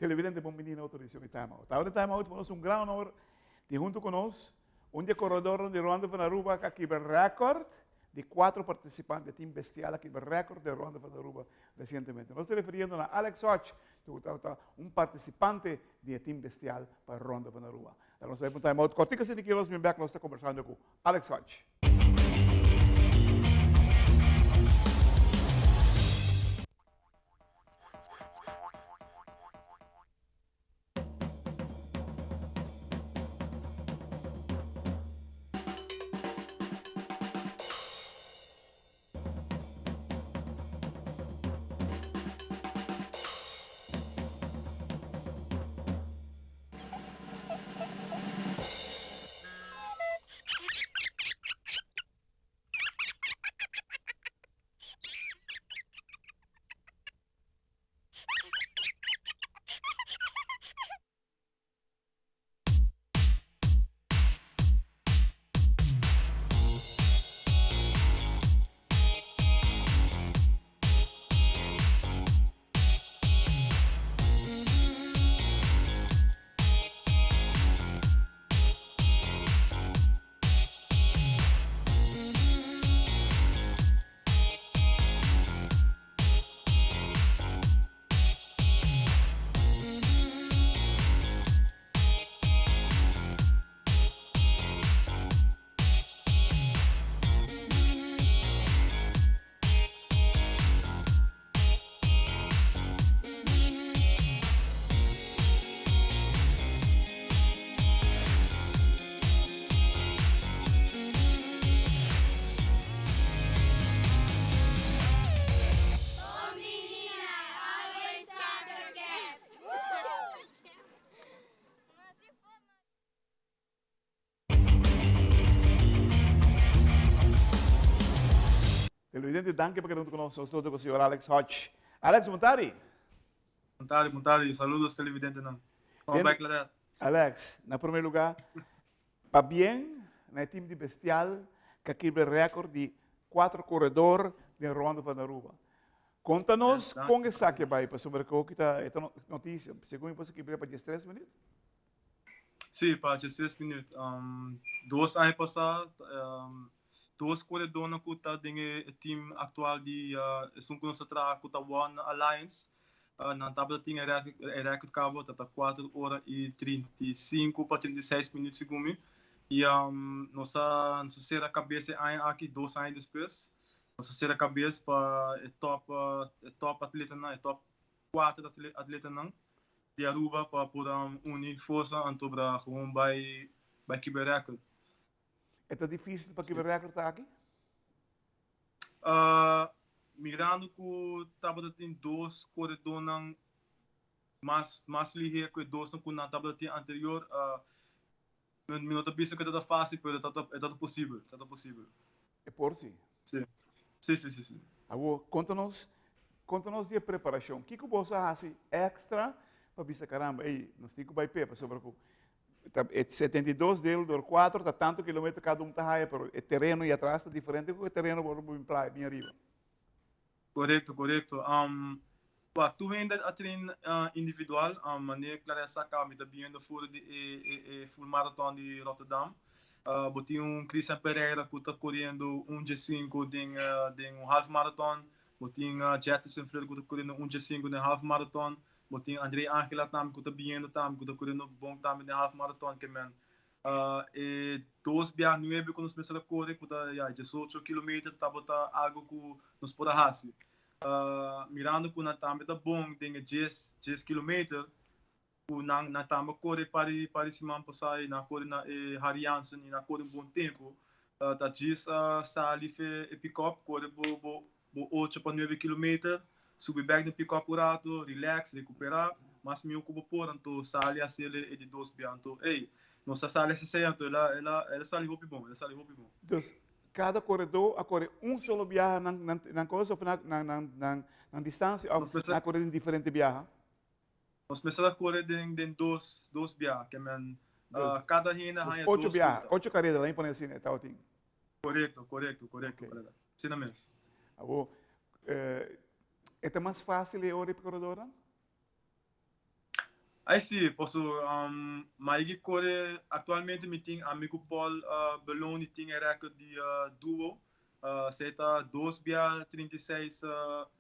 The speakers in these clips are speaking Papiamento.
Televidente bon bini na otro edicion di Time Out. Awe di Time Out pa nos un gran honor di hunto cu nos un di e corredornan di Ronde van Aruba cu a kibra record di cuatro participante Team Bestial a kibra record di Ronde van Aruba recientemente. Nos ta refiriendo na Alex Hodge cu tabata un participante di e Team Bestial pa Ronde van Aruba. Laga nos bai pa un Time Out cortico asina ki nos bin bek nos ta conversando cu Alex Hodge. Televidente, danki pa keda huntu ku nos. Nos ta ku señor Alex Hodge. Alex, bon tardi. Bon tardi, bon tardi. Saludos televidentenan. Kom bai Claret. Alex, na prome lugar, pabien na e team di Bestial ku a kibra e record di cuatro corredor den Ronde van Aruba. Konta nos kon esaki a bai, pasobra ku hopi ta e ta noticia. Segun mi por a kibra pa diestres minuut? Sí, pa diestres minuut. Dos aña pasá dos koredónan ku ta den e team aktual di esun ku nos ta traha ku ta One Alliance, nan tabata tin e rèkòrt kaba, ta ta kuater ora i 35 pa 36 minüt segun mi. I nos a nos a sera kabes e aña aki, dos aña despues, nos a sera kabes pa e tòp e tòp atletanan, e tòp kuater atletanan di Aruba pa por uni forsa anto bra gewoon bai bai kibra rèkòrt. E ta difícil pa kibra record aki? Uh, mirando ku tabata tin dos koredónan mas mas lihé ku e dosnan ku nan tabata tin anterior, uh, mi no ta bisa ku e ta fácil, pero e ta e ta posibel, e ta posibel. E por si? Si. Si, si, si, si. Awor, konta nos, konta nos di e preparashon. Kiko boso a hasi èkstra pa bisa karamba, ey, nos tin ku bai p'e pasobra ku Ta e 72 deel door 4 ta tanto kilometer cada un ta haya, pero e tereno y atras ta diferente cu e tereno bo bin playa, bin ariba. Correcto, correcto. Um, pa tur hende a train uh, individual, um, manera Clarence sa caba, mi ta biendo for di e, e, e full marathon di Rotterdam. Uh, bo tin un Christian Pereira cu ta corriendo un dje cinco den, uh, den un half marathon. Bo tin uh, Jetterson Fleur cu ta corriendo un dje cinco den half marathon. Bo tin André Angela tambe ku ta biniendo tambe ku ta kuriendo bon tambe den half marathon ke men. E dos bia nuebe ku nos mester a kore ku ta ya diesocho kilometer tabata algo ku nos por a hasi. Mirando ku nan tambe ta bon den e dies dies kilometer ku nan nan tambe a kore par di par di siman pasá i nan a kore na e Harry Jansen i nan a kore un bon tempu ta djis sali fe e pick-up kore bo bo Bo ocho pa nuebe kilometer, subi bek den pick-up un rato, relax, recupera, mas miho cu bo por, anto sali haci e di dos bia. Anto, ey, nos a sali haci esey, anto el a, el a, el a sali hopi bon, el a sali hopi bon. Dus, cada coredo a core un solo biaha nan, nan, nan cosa of nan, nan, nan, nan, nan distancia of nan a core den diferente biaha? Nos mester a core den, den dos, dos biaha, ke men, cada hende a haya dos Ocho biaha, ocho careda, laat mi pone asina, e tabatin. Corecto, corecto, corecto, colega. Asina mes. Abo, e ta mas facil e ora di e coredornan? Ai si, paso ma yegi kore aktualmente mi tin ami ku Paul Belloni tin e record di duo. Esei ta dos bia 36,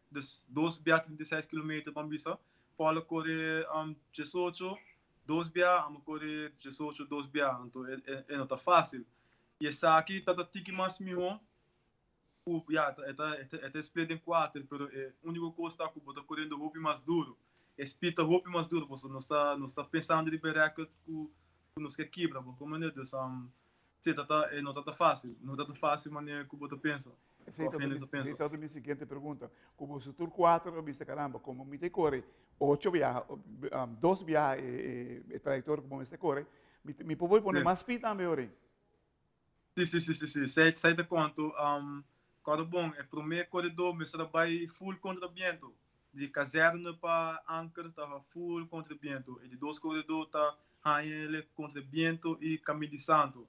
dus dos bia 36 kilometer ban bisa. Paul a kore 18 dos bia, ami a kore 18 dos bia, anto e no ta fásil. I esaki ta ta tiki mas mihó ku ya e ta e ta split den kuater, pero e úniko kos ta ku bo ta korendo hopi mas duru. E speed ta hopi mas duru pasobra nos ta nos ta pensando riba e rèkòrt ku ku nos ke kibra, bo komprende? Dus si ta ta e no ta ta fásil, no ta ta fásil manera ku bo ta pensa, Esei ku ta hende ta pensa. Esei tabata mi siguiente pregunta. Ku boso tur kuater a bisa karamba, komo mi ta kore ocho biaha, dos biaha e e trayektoria ku bo mester kore, mi mi por pone mas speed tambe ora ei? Si, si, si, si, si. Sei, sei ta konto. Um, kòrda bon, e promé koredó mester a bai full kontra biento. Di kazerne pa Anker taba full kontra biento. E di dos koredó ta haña ele kontra biento i Kamin di Santo.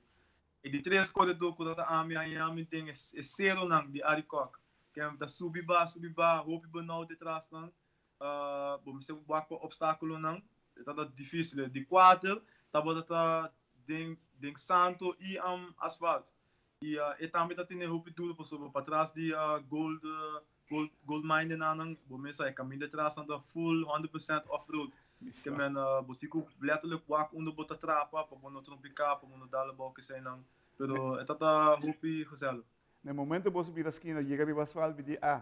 E di tres koredó ku tabata ami haña mi den e, e seronan di Arikok. Ken ta subi ba, subi ba, hopi benòut detras nan. Uh, bo mester wak pa obstáculonan. E tabata difícil. E di kuater tabata ta den den santo i um, asfalt. I uh, e tambe ta tene hopi duro pasobra patras di uh, gold, uh, gold, gold mine nan, bo mes sa e kaminda detras nan ta full 100% off-road. Ke men uh, bo tin ku letterlijk wak unda bo ta trapa pa bo no trompiká, pa bo no dal abou kesei nan. Pero e tabata hopi gezellig. Na e momento boso bira skina yega riba asfalt mi di ah,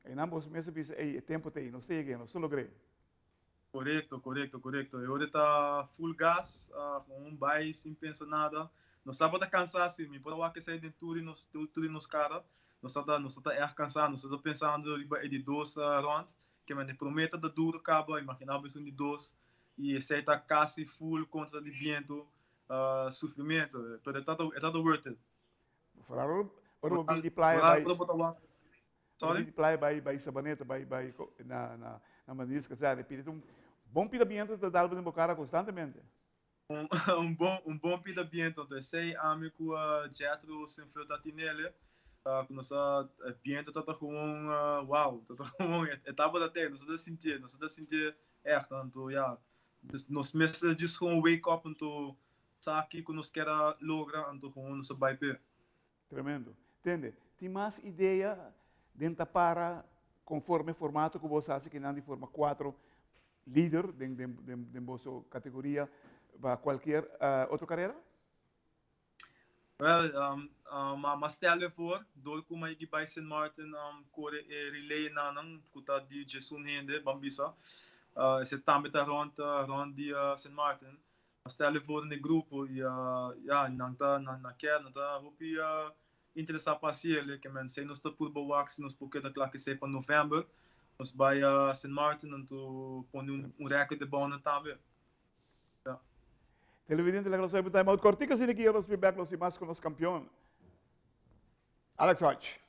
einan boso mes a bisa ey e tempo ta ey, nos ta yega ey, nos ta logr'é. Korekto, korekto, korekto. E ora ta full gas, gewoon bai sin pensa nada. Nos tabata kansá si, mi por a wak esei den tur di nos, tur di nos kara. Nos tabata, nos tabata ègt kansá, nos tabata pensando riba e di dos rònt, ke men e promé ta ta duru kaba, imaginá bo esun di dos, i esei ta kasi full kontra di bientu, sufrimentu, pero e tabata, e tabata worth it. Vooral ora bo bin di playa bai. Sorry? Di playa bai bai Sabaneta bai bai na na na Maniz Kazerne. Pidi un bon pida biento ta dal bo cara constantemente. Un, un bon un bon pida biento. Entonces sei ami ku uh, Jethro sin flota tinele. Uh, ku nos uh, biento tata gewoon uh, wow, tata gewoon e taba da te, nos ta sinti, nos ta sinti echt. Anto ja, dus nos mester just gewoon wake up anto Sa kiko nos kier a logra, anto gewoon nos a bai p'e. Tremendo. Tende, tin mas idea den ta para conforme formato cu boso haci kinan di forma cuatro lider den den den den boso categoria pa cualkier otro carera? Wel, ma ma stel ervoor, door cu mi a bai Sint Maarten core e relay nanan cu ta di djesun hende, ban bisa, esey tambe ta rond rond di Sint Maarten. A stel ervoor in e grupo y ya nan ta nan nan kier nan ta hopi interesa pa haci el ke men sey nos ta purba wak si nos por keda kla kesey pa november nos bay Sint Maarten anto pone un un record de bou nan tambe ya. Televidente laga nos hoy time out kortico asina ki nos bin bek nos tin mas ku nos kampeon Alex Hodge.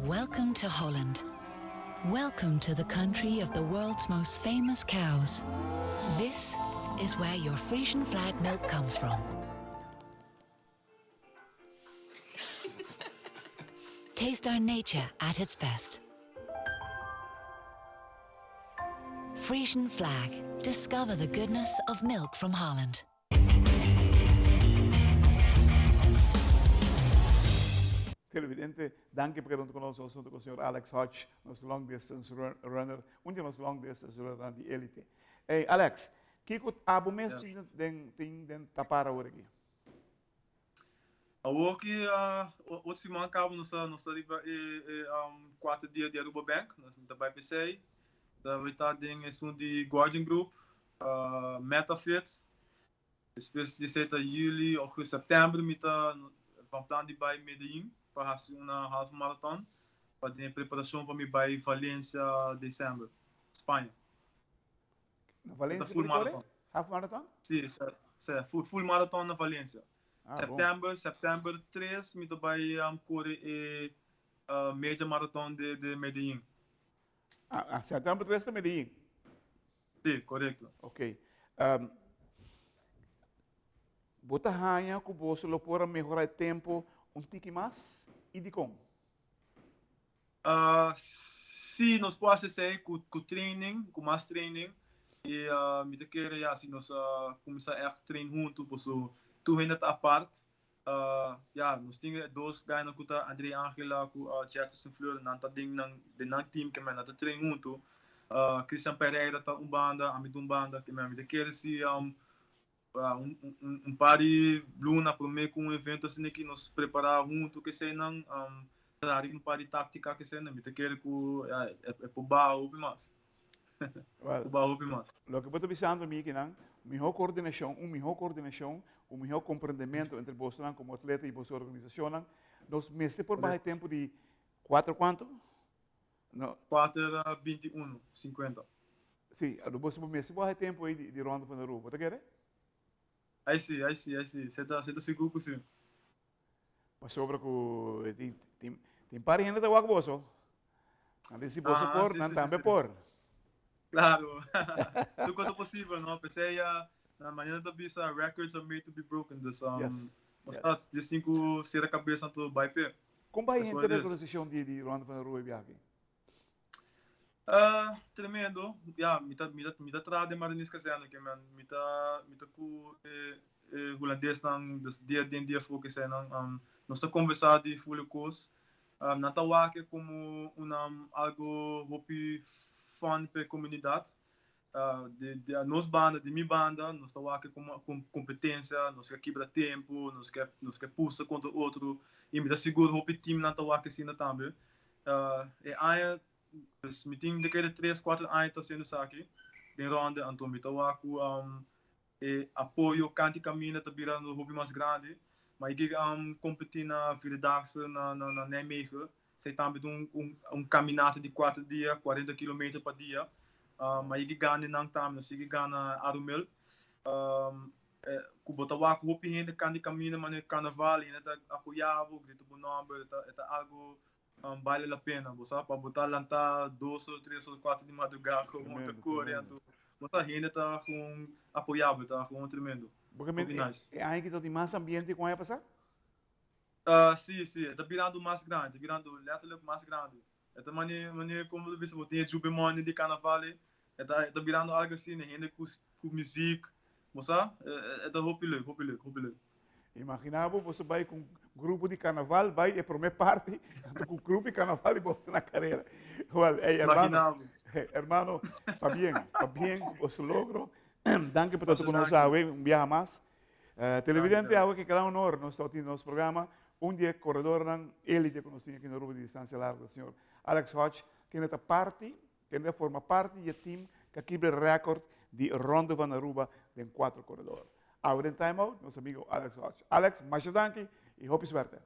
Welcome to Holland. Welcome to the country of the world's most famous cows. This is where your Frisian flag milk comes from. Taste our nature at its best. Frisian flag. Discover the goodness of milk from Holland. Televidente, danki pa keda huntu ku nos nos huntu ku señor Alex Hodge, nos long distance runner, un di nos long distance runnernan di elite. Ey Alex, kiko abo mes tin den tin den tapar awor aki? Awor ki otro siman kaba nos ta nos ta riba e e kuater dia di Aruba Bank, nos ta bai p'esei, ta bai ta den esun di Guardian Group, Metafit, despues di esei ta juli, augustus, september mi ta van plan di bai Medellin pa hasi una half marathon pa den preparashon pa mi bai Valencia december, Spaña. Na Valencia full marathon. Half marathon? Si, si, full, full marathon na Valencia. Ah, september, september 3 mi ta bai um, kore e uh, media marathon de, de Medellin. Ah, ah, september 3 de Medellin? Si, korekto. Ok. Um, Bo ta haña ku boso lo por a mehorá e tempu un tiki mas? I dikon? Sí, nos por hasi esei ku training, ku mas training. I mi ta kere ya si nos kuminsá ègt train huntu, pasobra tur hende ta apart. Ya, nos tin e dos guynan ku ta André Angela ku Jetterson Fleur, nan ta den nan den nan team ke men nan ta train huntu. Christian Pereira ta un banda, ami ta un banda, ke men mi ta kere si un un par di luna promé ku un evento asina aki nos prepará huntu ke eseinan, traha riba un par di táktika ke eseinan, mi ta kere ku ya e por baha hopi mas. Well, Por baha hopi mas. Loke bo ta bisando mi kinan, mihó koordinashon, un mihó koordinashon, un mihó komprendementu entre bosonan komo atleta i boso organisashonnan, nos mester por baha e tempu di kuater kuantu? No. Kuater 21, 50. Sí, boso mester por baha e tempu ei di Ronde van Aruba. Bo ta kere? Ai sí, ai sí, ai sí. Se ta, se ta sigur ku sí. Pasobra ku tin, tin, tin par hende ta wak boso. Nan di si boso Ah, por, sí, nan sí, sí, tambe sí. por. Claro. Tur cosa posibel, no? P'esei ya, na manera ta bisa, records are made to be broken. Dus, nos ta djis tin ku sera kabes anto bai p'e. Kon bai That's henter what it is. organisashon di Ronde van Aruba e biaha aki? Tremendo. Ya, mi ta, mi ta, mi ta traha den Mariniers Kazerne ke men. Mi ta, mi ta ku e, e hulandesnan, dus dia den dia afó ke eseinan. Nos ta konversá di ful e kos. Nan ta wak e komo un algo hopi fun pa e komunidat. Di, di nos banda, di mi banda, nos ta wak e komo kompetensia, nos ke kibra tempu, nos ke, nos ke pusta kontra otro. I mi ta sigur hopi teamnan ta wak asina tambe. E aña, dus mi tin de kere tres, kuater aña ta hasiendo esaki den ronde, anto mi ta wak ku e apoyo kanti kaminda ta birando hopi mas grandi. Ma i ke kompetí na Vierdaagse na na Nijmegen, esei tambe ta un un kaminata di kuater dia, 40 kilometer pa dia. Ma i ke gana nan tambe, nos sigui gana Arumel. Ku bo ta wak hopi hende kanti kaminda manera karnaval, hende ta apoyá bo, grita bo nòmber, e ta algu Bale la pena, bo sa, pa bo ta lantá dos or, tres or, kuater di madrugá gewoon ta Tremendo, kore, tremendo. anto bo sa hende ta gewoon apoyá bo, ta gewoon tremendo. Bo ke men Hopi nice. e aña aki ta tin mas ambiente ku aña pasá? Sí, sí, e ta birando mas grandi, e ta birando letterlijk mas grandi. E ta mane, mane komo bo ta bisa, bo tin e djube mòni di karnaval ei, e ta, e ta birando algu asina, hende ku ku muziek, bo sa, e ta hopi leuk, hopi leuk, hopi leuk. Imagina bo, boso bai ku un grupo di karnaval, bai e promé parti, anto ku grupo di karnaval i boso na karera. Wel, ey, hermano, Imagina bo. hermano, pabien, pabien ku boso logro. Danki pa ta Boso ku nos danki. awe un biaha mas. Danki, Televidente, danki. awe ke gran honor nos ta tin nos programa un di e koredornan elite ku nos tin aki na Aruba di distansia largo, señor Alex Hodge, kende ta parti, kende a forma parti di e team ku a kibra e rèkòrt di Ronde van Aruba den kuater koredor. Awe den Time Out, nos amigo Alex Hodge. Alex, masha danki i hopi suerte.